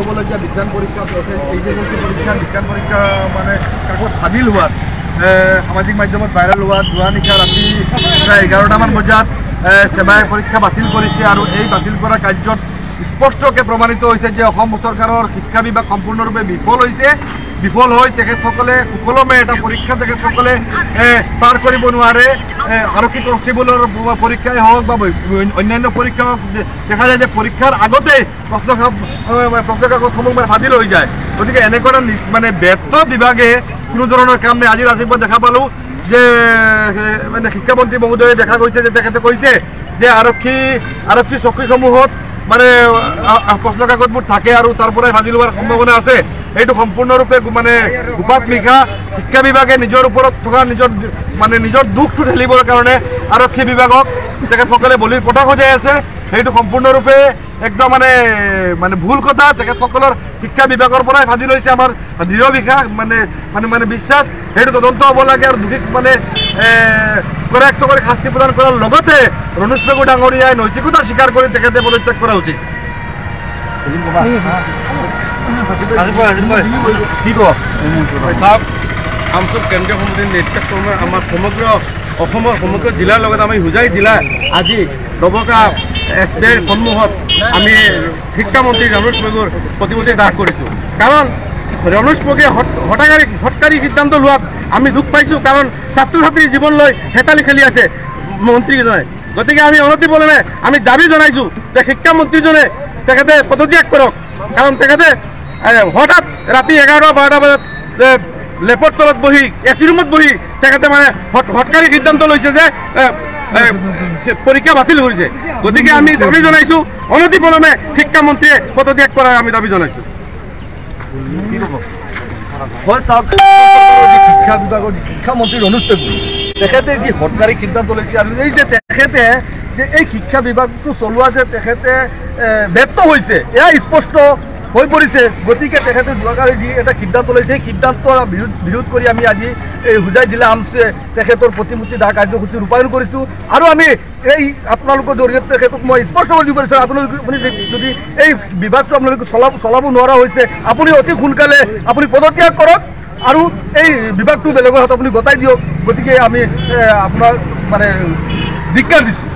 হ'বলগীয়া বিজ্ঞান পৰীক্ষা, এইচ এছ এল চি পৰীক্ষা, বিজ্ঞান পৰীক্ষা মানে কাকত ফাদিল হোৱাত, সামাজিক মাধ্যমত ভাইৰেল হোৱাত যোৱা নিশা ৰাতি প্ৰায় 11টামান বজাত ছেবাই পৰীক্ষা বাতিল কৰিছে। আৰু এই বাতিল কৰা কাৰ্যত স্পষ্টকৈ প্ৰমাণিত হৈছে যে অসম চৰকাৰৰ শিক্ষা বিভাগ সম্পূৰ্ণৰূপে বিফল হৈছে। বিফল হৈ তেখেতসকলে সুকলমে এটা পৰীক্ষা তেখেতসকলে পাৰ কৰিব নোৱাৰে। আৰক্ষী কনষ্টেবলৰ পৰীক্ষাই হওক বা অন্যান্য পৰীক্ষা হওক, দেখা যায় যে পৰীক্ষাৰ আগতেই প্ৰশ্ন কাকতসমূহ মানে ফাদিল হৈ যায়। গতিকে এনেকুৱা এটা মানে ব্যৰ্থ বিভাগে কোনো ধৰণৰ কাম নাই। আজি ৰাতিপুৱা দেখা পালোঁ যে মানে শিক্ষামন্ত্ৰী মহোদয়ে দেখা গৈছে যে তেখেতে কৈছে যে আৰক্ষী চকীসমূহত মানে প্ৰশ্ন কাকতবোৰ থাকে আৰু তাৰ পৰাই ফাদিল হোৱাৰ সম্ভাৱনা আছে। এইটো সম্পূৰ্ণৰূপে মানে গোপাত নিশা শিক্ষা বিভাগে নিজৰ ওপৰত থকা নিজৰ মানে নিজৰ দুখটো ঠেলিবৰ কাৰণে আৰক্ষী বিভাগক তেখেতসকলে বলিৰ পঠা সজাই আছে। সেইটো সম্পূৰ্ণৰূপে একদম মানে মানে ভুল কথা। তেখেতসকলৰ শিক্ষা বিভাগৰ পৰাই ফাদিল হৈছে আমাৰ দৃঢ় বিশ্বাস, মানে মানে মানে বিশ্বাস। সেইটো তদন্ত হ'ব লাগে আৰু দোষীক মানে কৰায়ত্ব কৰি শাস্তি প্ৰদান কৰাৰ লগতে ৰণোজ পেগু ডাঙৰীয়াই নৈতিকতা স্বীকাৰ কৰি তেখেতে পদত্যাগ কৰা উচিত। চাওক, আমচুৰ কেন্দ্ৰীয় সমিতিৰ নেতৃত্বক্ৰমে আমাৰ সমগ্ৰ অসমৰ সমগ্ৰ জিলাৰ লগতে আমি হোজাই জিলা আজি ডবকা এছ বি আইৰ সন্মুখত আমি শিক্ষামন্ত্ৰী ৰণোজ পেগুৰ প্ৰতিমূৰ্তি দাহ কৰিছোঁ। কাৰণ ৰণোজ পেগুৱে হঠকাৰী সিদ্ধান্ত লোৱাত আমি দুখ পাইছোঁ। কাৰণ ছাত্ৰ ছাত্ৰীৰ জীৱন লৈ হেতালি খেলি আছে মন্ত্ৰীজনে। গতিকে আমি অনতিপলমে আমি দাবী জনাইছোঁ যে শিক্ষামন্ত্ৰীজনে তেখেতে পদত্যাগ কৰক। কাৰণ তেখেতে হঠাৎ ৰাতি 11-12টা বজাত লেপৰ তলত বহি, এ চি ৰুমত বহি তেখেতে মানে হঠকাৰী সিদ্ধান্ত লৈছে যে পৰীক্ষা বাতিল কৰিছে। গতিকে আমি দাবী জনাইছোঁ অনতিপলমে শিক্ষামন্ত্ৰীয়ে পদত্যাগ কৰাৰ আমি দাবী জনাইছোঁ। হয় চাওক, শিক্ষা বিভাগৰ শিক্ষামন্ত্ৰী ৰণোজ পেগু তেখেতে যি হঠকাৰী সিদ্ধান্ত লৈছে আৰু এই যে তেখেতে যে এই শিক্ষা বিভাগটো চলোৱা যে তেখেতে ব্যৰ্থ হৈছে, এয়া স্পষ্ট হৈ পৰিছে। গতিকে তেখেতে যোৱাকালি যি এটা সিদ্ধান্ত লৈছে, সেই সিদ্ধান্তৰ বিৰোধ কৰি আমি আজি এই হোজাই জিলা আমচুৱে তেখেতৰ প্ৰতিমূৰ্তি দাহ কাৰ্যসূচী ৰূপায়ণ কৰিছোঁ। আৰু আমি এই আপোনালোকৰ জৰিয়তে তেখেতক মই স্পষ্ট কৰি দিব বিচাৰোঁ, আপুনি যদি এই বিভাগটো আপোনালোকে চলাব নোৱাৰা হৈছে, আপুনি অতি সোনকালে আপুনি পদত্যাগ কৰক আৰু এই বিভাগটো বেলেগৰ হাতত আপুনি গতাই দিয়ক। গতিকে আমি আপোনাক মানে ধিক্কাৰ দিছোঁ।